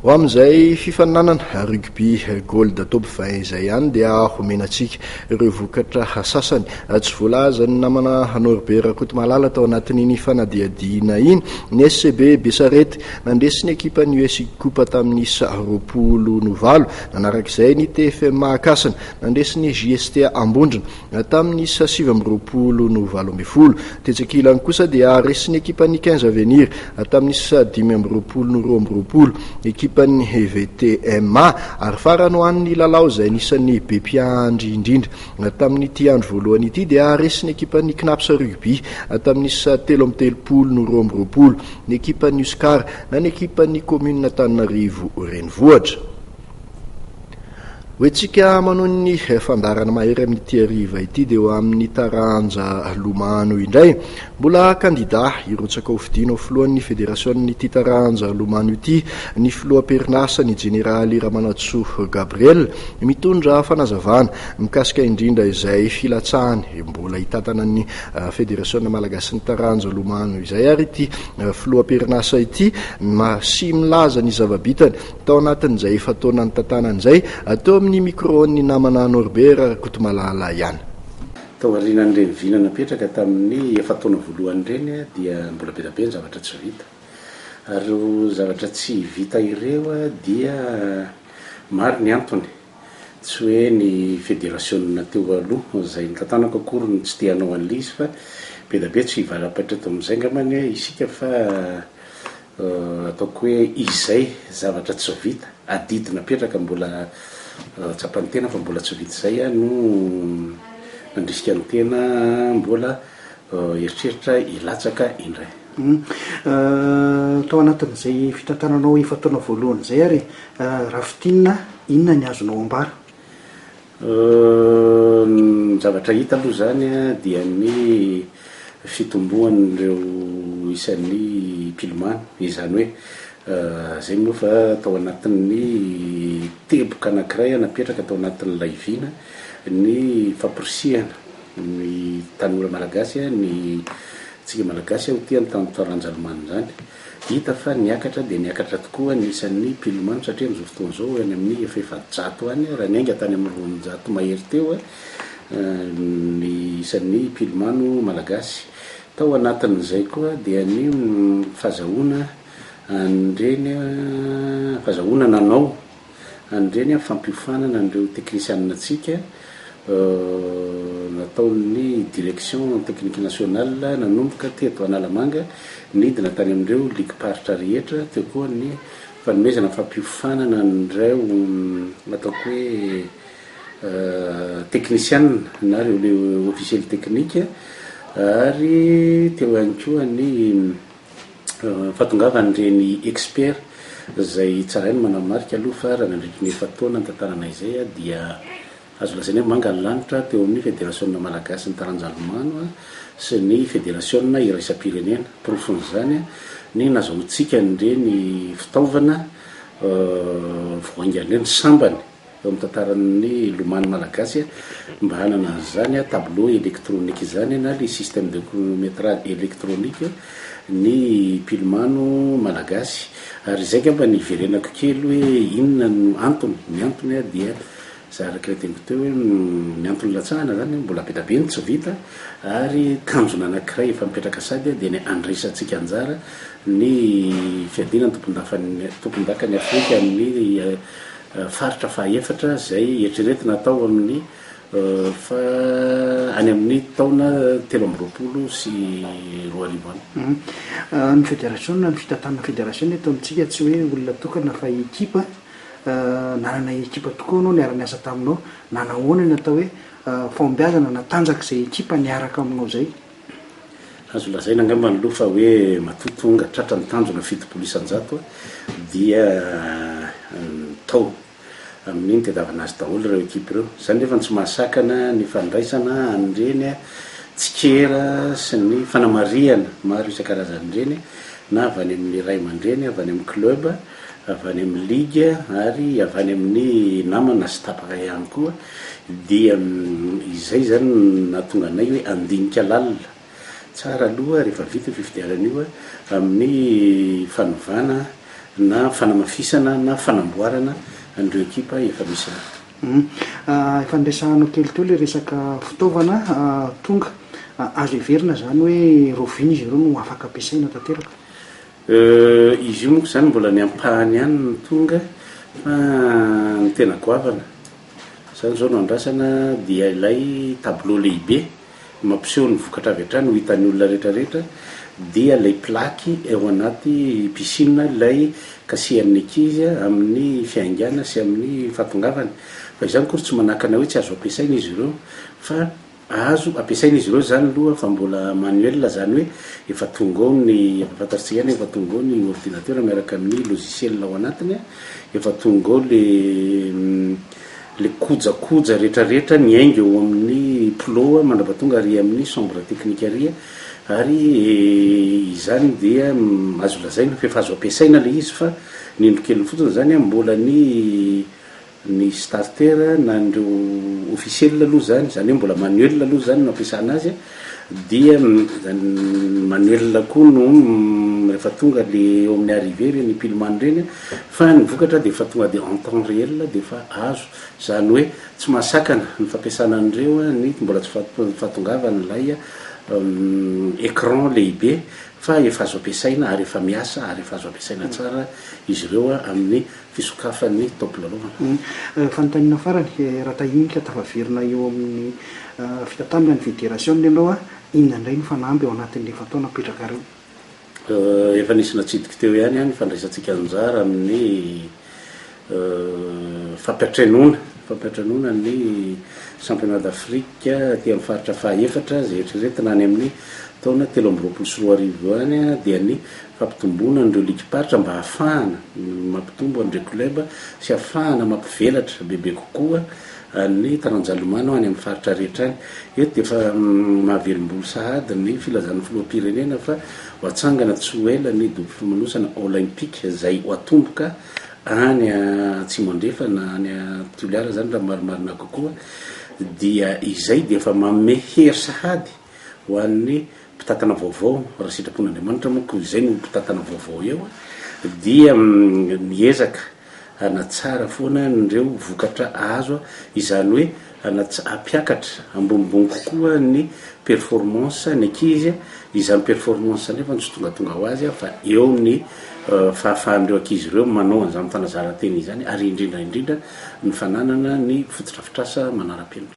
Ho amin'izay fifaninanana Rugby Gold Top 20 izay ihany dia homena antsika ireo vokatra sasany tsy voalazan'ny namana Norbert Rakotomalala tao anatin'iny fanadihadiana iny. Ny SCB Besarety nandresy ny ekipan'ny US Ikopa tamin'ny isa 20 no 8. Nanaraka izay ny TFM Mahakasina nandresy ny JST Ambondrona tamin'ny isa 29 no 18. Tetsy ankilany kosa dia resin'ny ekipan'ny Quinze Avenir tamin'ny isa 25 no 22 ny ekipan'ny VTMA ary farany ho an'ny lalao izay anisan'ny be mpiandry indrindra tamin'ity andro voalohany ity dia resin'ny ekipan'ny Cnaps Rugby tamin'ny isa 33 no 22 ny ekipan'ny Uscar na ny ekipan'ny Commune Antananarivo Renivohitra. Ho antsika manohy ny fandaharana mahery amin'ity hariva ity dia ho amin'ny taranja lomano indray. Mbola kandida hirotsaka ho fidiana ho filohan'ny federasion'ity taranja lomano ity ny filoham-perinasa ny jeneraly Ramanantsoa Gabriel. Mitondra fanazavana mikasika indrindra izay filatsahany mbola hitantana ny federasiona malagasin'ny taranja lomano izay ary ity filoham-perinasa ity sy milaza ny zava-bitany Tao anatin'izay efa-taona nitantanany izay, teo amin'ny micro-n'ny namana Norbert Rakotomalala ihany. Tao aorianan'ireny vina napetraka tamin'ny efa-taona voalohany ireny dia mbola be dia be ny zavatra tsy vita. Ary ireo zavatra tsy vita ireo dia maro ny antony. Tsy hoe ny federasionina teo aloha izay nitantanako akory no tsy te hanao an'ilay izy fa be dia be tsy hivalapatra eto amin'izay angambany isika fa Ataoko hoe izay zavatra tsy vita, adidy napetraka mbola tsapan'ny tena fa mbola tsy vita izay no nandrisika ny tena mbola eritreritra hilatsaka indray. Tao anatin'izay fitantananao efa-taona voalohany izay ary raha fintinina, inona ny azonao ambara? Ny zavatra hita aloha izany dia ny fitomboan'ireo isan'ny mpilomano, izany hoe izay moa fa tao anatin'ny teboka anankiray napetraka tao anatin'ilay vina ny famporisihana ny tanora malagasy, ny antsika malagasy ho tia ny taranja lomano izany. Hita fa niakatra dia niakatra tokoa ny isan'ny mpilomano satria amin'izao fotoana izao any amin'ny efa 400 any raha niainga tany amin'ny 200 mahery teo ny isan'ny mpilomano malagasy. Tao anatin'izay koa dia ny fazahoana an'ireny fazahoana nanao An'ireny fampiofanana an'ireo teknisianina antsika nataon'ny Direction Technique Nationale nanomboka teto Analamanga nidina tany amin'ireo ligim-paritra rehetra, teo koa ny fanomezana fampiofanana an'ireo ataoko hoe teknisianina na ireo officiel technique ary teo ihany koa ny Fahatongavan'ireny experts izay tsaraina manamarika aloha fa raha nandritry ny efa-taona nitantanana izay dia azo lazaina hoe manga ny lanitra teo amin'ny Federasiona Malagasin'ny taranja lomano sy ny Federasiona iraisam-pirenena. Porofon'izany ny nazahoantsika an'ireny fitaovana vao haingana ireny, sambany. Eo amin'ny tantaran'ny lomano malagasy mba hanana an'izany tableau électronique izany na le système de chronométrage électronique ny mpilomano malagasy. Ary izay angamba ny hiverenako kely hoe inona no antony. Ny antony dia izay araka ilay teniko teo hoe ny antony latsahana izany mbola be dia be ny tsy vita ary tanjona anankiray efa mipetraka sady dia ny handraisantsika anjara ny fiadiana ny tompondakan'i Afrika amin'ny Faritra fahaefatra izay eritreretina hatao amin'ny fa any amin'ny taona 2023 any. Ny federasiona, ny fitantanana federasiona eto amintsika tsy hoe olona tokana fa ekipa, nanana ekipa tokoa ianao niara-niasa taminao, nanahoana ny atao hoe fahombiazana na tanjaka izay ekipa niaraka aminao izay? Azo lazaina angamba aloha fa hoe matoa tonga tratra ny tanjona 70% dia tao amin'ny nitadiavana azy daholo ireo ekipa ireo. Izany nefa tsy mahasakana ny fandraisana an'ireny tsikera sy ny fanamarihana maro isan-karazany ireny na avy any amin'ny ray aman-dreny, avy any amin'ny club, avy any amin'ny ligue ary avy any amin'ny namana sy tapaka ihany koa. Dia izay izany no nahatonga anay hoe handinika lalina tsara aloha rehefa vita io fifidianana io amin'ny fanovana na fanamafisana na fanamboarana an'ireo ekipa efa misy ireo. Efa niresahanao kely teo ilay resaka fitaovana tonga. Azo heverina izany hoe rahoviana izy ireo no afaka ampiasaina tanteraka? Izy io manko izany mbola ny ampahany ihany no tonga fa ny tena goavana izany izao no andrasana dia ilay tableau lehibe mampiseho ny vokatra avy hatrany ho hitan'ny olona rehetra rehetra dia ilay plaque eo anaty piscine ilay kasihan'ny ankizy amin'ny fiaingàna sy amin'ny fahatongavana fa izany akory tsy manakana hoe tsy azo ampiasaina izy ireo fa Azo ampiasaina izy ireo izany aloha fa mbola manuel izany hoe efa tonga ao ny, efa fantatr'tsika ihany efa tonga ao ny ordinateur miaraka amin'ny logiciel ao anatiny, efa tonga ao le le kojakoja rehetrarehetra miainga eo amin'ny plot mandrapatonga ary amin'ny chambre technique ary, ary izany dia azo lazaina fa efa azo ampiasaina le izy fa ny indro keliny fotsiny izany mbola ny Ny starter na an'ireo officiel aloha izany, izany hoe mbola manuel aloha izany no ampiasana azy dia manuel koa no rehefa tonga le eo amin'ny arrivée ireny mpilomano ireny fa ny vokatra dia efa tonga dia en temps réel dia efa azo, izany hoe tsy mahasakana ny fampiasana an'ireo ny mbola tsy fahatongavan'ilay écran lehibe fa efa azo ampiasaina ary efa miasa ary efa azo ampiasaina tsara izy ireo amin'ny fisokafan'ny taom-pilalaovana. Fanontaniana farany, raha tahinika tafaverina eo amin'ny fitantanana ny federasiona ianao, inona indray no fanamby ao anatin'ny efa-taona apetrakareo? Efa nisy natsidiko teo ihany ny fandraisantsika anjara amin'ny fampiantrenoana, fampiantrenoana ny championnat d'Afrique aty amin'ny faritra fahaefatra izay eritreretina any amin'ny taona 2023 any dia ny Fampitomboana an'ireo ligim-paritra mba hahafahana mampitombo an'ireo club sy hahafahana mampivelatra bebe kokoa ny taranja lomano any amin'ny faritra rehetra any. Eto dia efa mahavelom-bolo sahady ny filazan'ny filoham-pirenena fa ho atsangana tsy ho ela ny dobo filomanosana olympique izay ho atomboka any Atsimo Andrefana, any Toliara izany raha marimarina kokoa, dia izay dia efa manome hery sahady ho an'ny mpitantana vaovao, raha sitrapon'Andriamanitra moa koa izay no mpitantana vaovao eo, dia miezaka hanatsara foana an'ireo vokatra azo, izany hoe hampiakatra ambonimbony kokoa ny performance ny ankizy, izany performance izany nefa tsy tongatonga ho azy fa eo ny fahafahan'ireo ankizy ireo manao an'izany fanazaran-tena izany ary indrindra indrindra ny fananana ny fotodrafitrasa manara-penitra.